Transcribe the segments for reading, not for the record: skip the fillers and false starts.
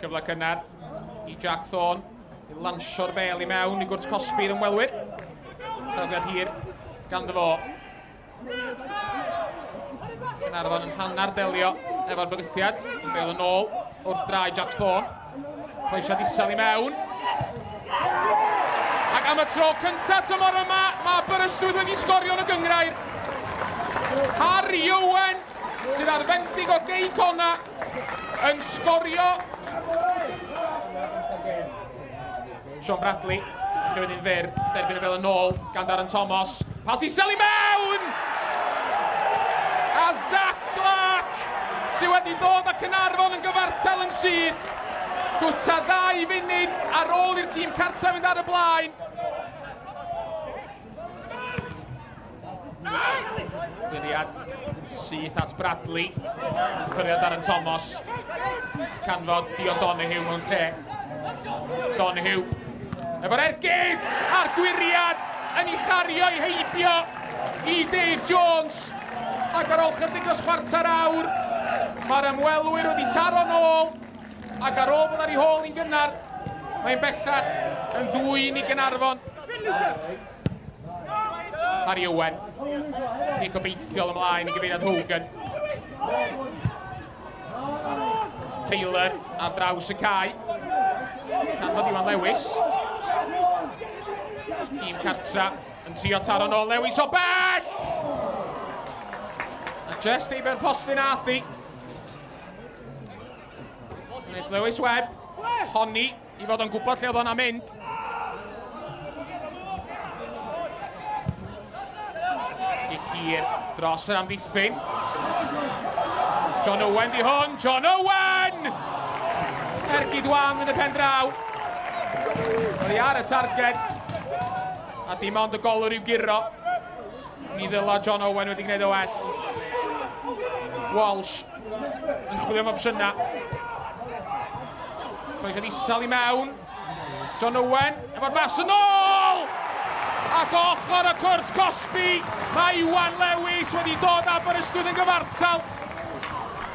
Cyfle cynnar i Jack Thorne i lansio'r bel i mewn i gwrt cosbi'r ymwelwyr. Tafliad hir ganddo fo. Caernarfon yn hanner delio efo'r bygythiad. Yn bel yn ôl wrth drai Jack Thorne. Croesiad isel i mewn. Ac am y tro cyntaf tymor yma, mae Aberystwyth wedi sgorio yn y gynghrair. Harry Owen, sydd ar fenthyg o Gei Conna, yn sgorio. Sean Bradley, yn cymryd un fyr, derbyn y bel yn ôl gan Darren Thomas. Pas isel i mewn! A Zach Clark, sydd wedi dod â Caernarfon yn gyfartal yn syth. Gwta ddau funud ar ôl i'r tîm cartref fynd ar y blaen. Cliriad syth at Bradley. Cyffyrddiad Darren Thomas. Canfod Dion Donoghue mewn lle. Donoghue efo'r ergyd a'r gwiriad yn ei chario i heibio i Dave Jones. Ac ar ôl chydig dros chwarter awr, mae'r ymwelwyr wedi taro nôl ac ar ôl bod ar ei hôl i'n gynnar, mae'n bellach yn ddwyn i Gaernarfon. Harry Owen. Gic obeithiol ymlaen i gyfeiriad Hogan. Taylor ar draws y cae. Canfod Iwan Lewis. Tîm Cartra yn trio taro nôl Lewis o bell! A just ei ben postyn ath hi. Wnaeth Lewis Webb honni i fod o'n gwybod lle oedd o'n mynd. Gic hir dros yr amddiffyn. John Owen di hwn, John Owen! Ergyd wan yn y pen draw. Oedd hi ar y targed. A dim ond y golwr i'w guro. Mi ddyla John Owen wedi gwneud o well. Walsh yn chwilio am opsiynau. Croesiad isel i mewn. John Owen efo'r bas yn ôl! Ac ochr y cwrt cosbi, mae Iwan Lewis wedi dod Aberystwyth yn gyfartal.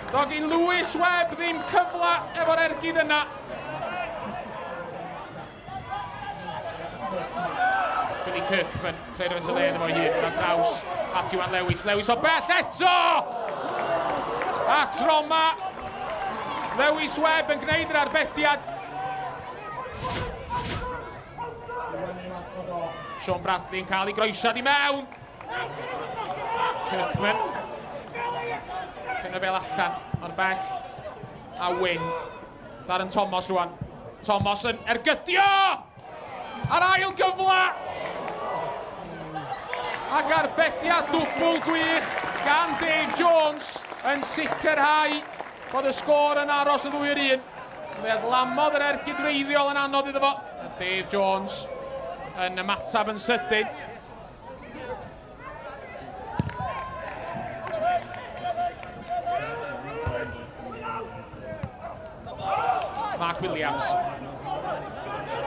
Dogyn Lewis Webb ddim cyfle efo'r ergyd yna. Billy Kirkman, creu rhywfaint o le yn efo hun, ar draws at Iwan Lewis. Lewis o bell eto! A troma Lewis Webb yn gwneud yr arbediad. Sean Bradley yn cael ei groesiad i mewn. Kirkman. Pen y bel allan, o'r bell. A wyn. Darren Thomas rwan. Thomas yn ergydio! Ar ail gyfle! Ac arbediad dwbl gwych gan Dave Jones yn sicrhau bod y sgôr yn aros yn ddwy yr un. Fe adlamodd yr ergyd wreiddiol yn anodd iddo fo. Dave Jones yn ymateb yn sydyn. Mark Williams.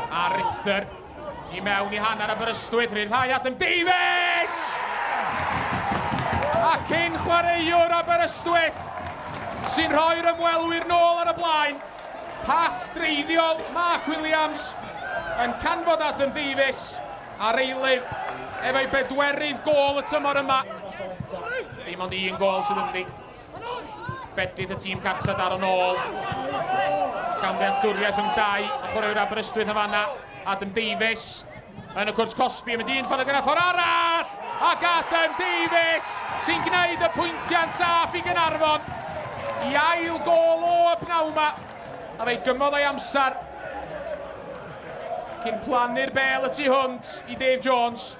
A Rither i mewn i hanner Aberystwyth. Rhyddhau Adam Davies! A cyn chwaraewr Aberystwyth sy'n rhoi'r ymwelwyr nôl ar y blaen. Pas dreiddiol Mark Williams yn canfod Adam Davies. A'r eilydd efo'i bedwerydd gôl y tymor yma. Dim ond un gôl sydd ynddi. Fedrith y tîm cartre daro nôl. Camddealltwriaeth rhwng dau o chwaraewyr Aberystwyth yn fanna. Adam Davies yn y cwrs cosbi yn mynd un ffordd gyda ffordd arall! Ac Adam Davies sy'n gwneud y pwyntiau'n saff i Gaernarfon i ail gôl o y pnawn yma. A fe'i gymodd o'i amser cyn plannu'r bel y tu hwnt i Dave Jones.